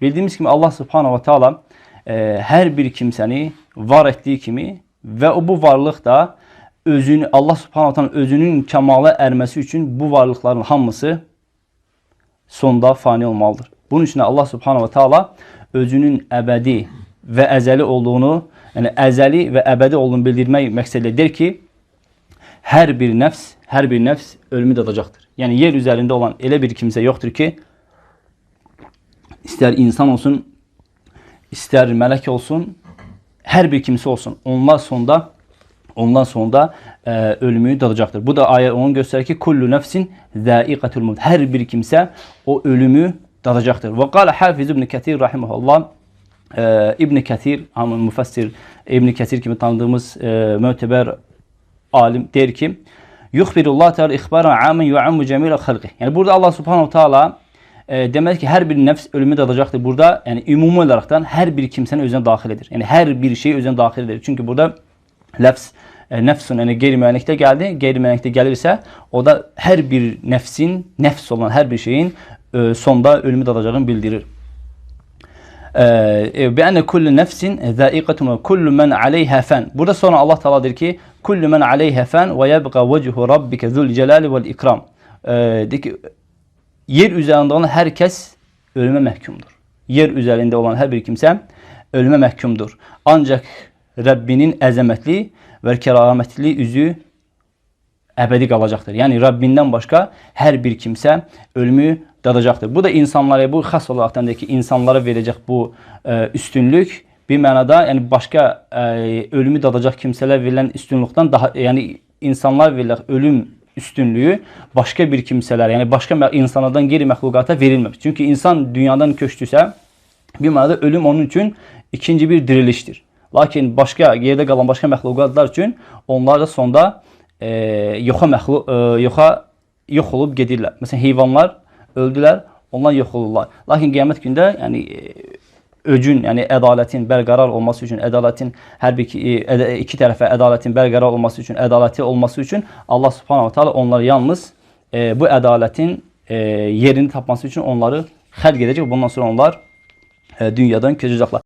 Bildiyimiz kimi Allah Subhanahu ve Teala hər bir kimsəni var etdiyi kimi və o bu varlıq da özünü Allah Subhanahu ve Teala özünün kəmala ərməsi üçün bu varlıqların hamısı sonda fani olmalıdır. Bunun üçün Allah Subhanahu ve Teala özünün əbədi və əzəli olduğunu, yəni əzəli və əbədi olduğunu bildirmək məqsədilə deyir ki, hər bir nəfs ölümü dadacaqdır. Yəni yer üzərində olan elə bir kimsə yoxdur ki, istər insan olsun, istər mələk olsun, hər bir kimsə olsun, onlar sonda ölümü dadacaqdır. Bu da ayə onu göstərir ki, kullu nəfsin zəiqatul mevt. Hər bir kimsə o ölümü dadacaqdır. Və qala Hafiz İbn Kəsir rahimehullah, İbn Kəsir, hamı müfəssir İbn Kəsir kimi tanıdığımız mötəbər alim deyir ki, yuxbirullah Teala ixbaran amen yu'ammu cemil xalqi. Yəni burada Allah Subhanahu Teala demək ki, hər bir nəfs ölümü dadacaqdır. Burada yəni ümumi olaraqdan hər bir kimsəni özünə daxil edir. Yəni hər bir şeyi özünə daxil edir. Çünki burada ləfz nəfsun, yəni qeyri-müəyyənlikdə gəldi. Qeyri-müəyyənlikdə gəlirsə, o da hər bir nəfsin, nəfs olan hər bir şeyin sonda ölümü dadacağını bildirir. Bi enne kullu nefsin zaiqatun ve kullu men aleyha fen. Burada sonra Allah Teala deyir ki, kullu men aleyha fen ve yebqa vechu rabbike zul celali vel ikram. Deyir ki, yer üzərində olan hər kəs ölümə məhkumdur. Yer üzərində olan hər bir kimsə ölümə məhkumdur. Ancaq Rəbbinin əzəmətli və kəramətli üzü əbədi qalacaqdır. Yəni Rəbbindən başqa hər bir kimsə ölümü dadacaqdır. Bu da insanlara, bu xas olaraq deyir ki, insanlara verəcək bu üstünlük bir mənada, yəni başqa ölümü dadacaq kimsələr verilən üstünlükdən daha, yəni insanlar verilən ölüm üstünlüyü başqa bir kimsələr, yəni başqa insanlardan qeyri-məxluqata verilməmiş. Çünki insan dünyadan köçdüsə, bir mənada ölüm onun üçün ikinci bir dirilişdir. Lakin başqa yerdə qalan başqa məxluqatlar üçün onlar da sonda yox olub gedirlər. Məsələn, heyvanlar öldülər, onlar yox olurlar. Lakin qiyamət gündə, yəni öcün, yəni ədalətin bərqərar olması üçün, ədalətin hər bir iki tərəfə ədalətin bərqərar olması üçün, ədaləti olması üçün Allah Subhanahu Teala onları yalnız bu ədalətin yerini tapması üçün onları xəlq edəcək. Bundan sonra onlar dünyadan köçəcəklər.